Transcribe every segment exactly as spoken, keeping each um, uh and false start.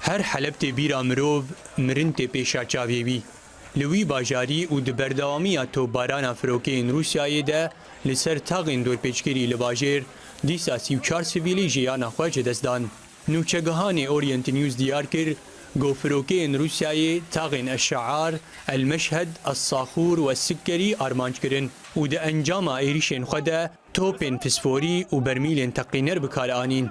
Her Heleb tê bîra mirov, mirin tê pêşa çavê wî. Li wî bajarî û di berdewamiya topbarana firokeyên Rûsyayê de li ser taxên dorpêçkirî li bajêr, dîsa sî û çar sivîlî jiyana xwe ji dest dan. Nûçegihanê Orient News diyar kir, ku firokeyên Rûsyayê taxên Eşşear, El Meşhed, Es-Saxûr û Es-Sikkerî armanc kirin û di encama êrîşên xwe de topên fisforî û bermîlên teqîner bi kar anîn.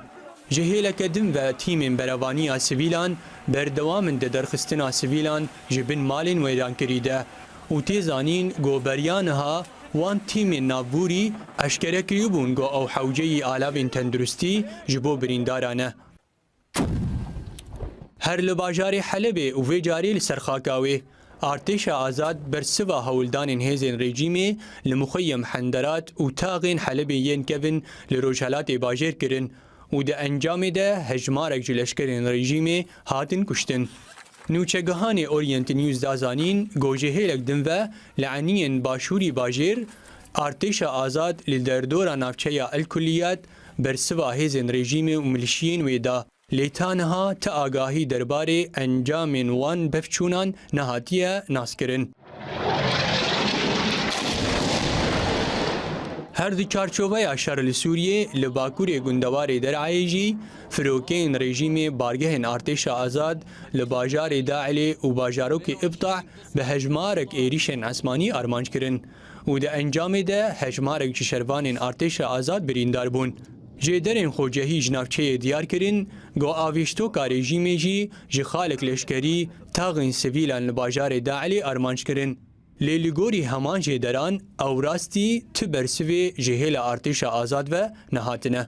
Ji hêleke din ve tîmên berevaniya sivîlan berdewam in di derxistina sivîlan ji bin malên wêrankirî de û tê zanîn ku beriya niha wan tîmên navbûrî eşkere kiribûn ku ew hewceyî alavên tenduristî ji bo birîndaran e. Her li bajarê Helebê û vê carê li ser xaka wê, Artêşa Azad bersiva hewldanên hêzên rejîmê li Muxeyyem Henderat û taxên Helebê yên kevin li rojhelatê bajêr kirin û di encamê de hejmarek ji leşkerên rejîmê hatin kuştin. Nûçegihanê Orient News da zanîn, ku ji hêlek din ve li eniyên başûrî bajêr, Artêşa Azad li derdora navçeya El Kulliyat bersiva hêzên rejîmê û milîşiyên wê da. Lê ta niha ti agahî derbarê encamên wan bevçûnan nehatiye naskirin. Her di çarçoveya şer li Sûriyê, li bakurê gundewarê Derayê jî firokeyên rejîmê bargehên Artêşa Azad li bajarê Dailê û bajarokê Ibtah bi hejmarek êrîşên esmanî armanc kirin û di encamê de hejmarek ji şervanên Artêşa Azad birîndar bûn. Jêderên xwecehî ji navçeyê diyar kirin, ku avêştoka rejîmê jî ji xalek leşkerî taxên sivîlan li bajarê Dailê armanc kirin. Lê li gorî heman jêderan, ew rastî ti bersivê ji hêla Artêşa Azad ve nehatine.